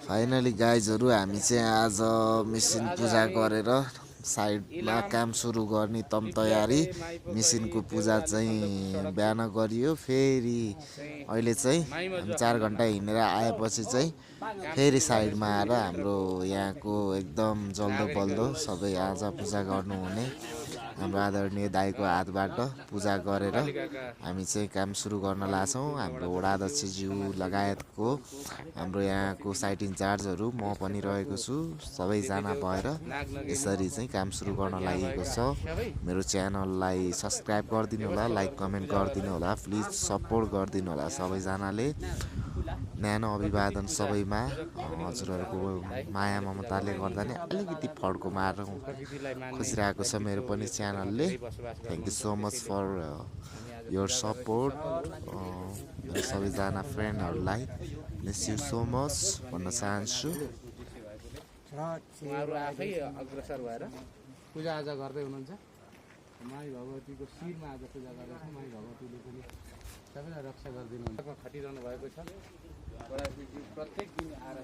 Finally गाइजहरू हामी चाहिँ आज मिसिन पूजा गरेर साइडमा काम सुरु गर्ने तम तयारी। मिसिनको पूजा चाहिँ बिहान गरियो, फेरि अहिले चाहिँ हामी 4 घन्टा हिँडेर आएपछि चाहिँ फेरि साइडमा आएर हाम्रो यहाँको एकदम जल्दो बल्दो सबै आज पूजा गर्नुहुने हाम्रो आदरणीय दाइको हातबाट पूजा गरेर हामी चाहिँ काम सुरु गर्न लाग्छौँ। हाम्रो वडा अध्यक्षज्यू लगायतको हाम्रो यहाँको साइट इन्चार्जहरू म पनि रहेको छु, सबैजना भएर यसरी चाहिँ काम सुरु गर्न लागेको छ। मेरो च्यानललाई सब्सक्राइब गरिदिनु होला, लाइक कमेन्ट गरिदिनु होला, प्लिज सपोर्ट गरिदिनु होला सबैजनाले। न्यानो अभिवादन सबैमा। हजुरहरूको माया ममताले गर्दा नै अलिकति फड्को मार्नु खोजिरहेको छ मेरो पनि च्यानलले। Thank you so much for your support. मेरो सबैजना फ्रेन्डहरूलाई मिस यु सो मच भन्न चाहन्छु। उहाँहरू आफै अग्रसर भएर पूजाआजा गर्दै हुनुहुन्छ। माई भगवतीको शिरमा आज पूजा गर्दैछ। माई भगवतीले पनि सबैलाई रक्षा गरिदिनुहुन्छ। खटिरहनु भएको छ। प्रत्येक दिन आएर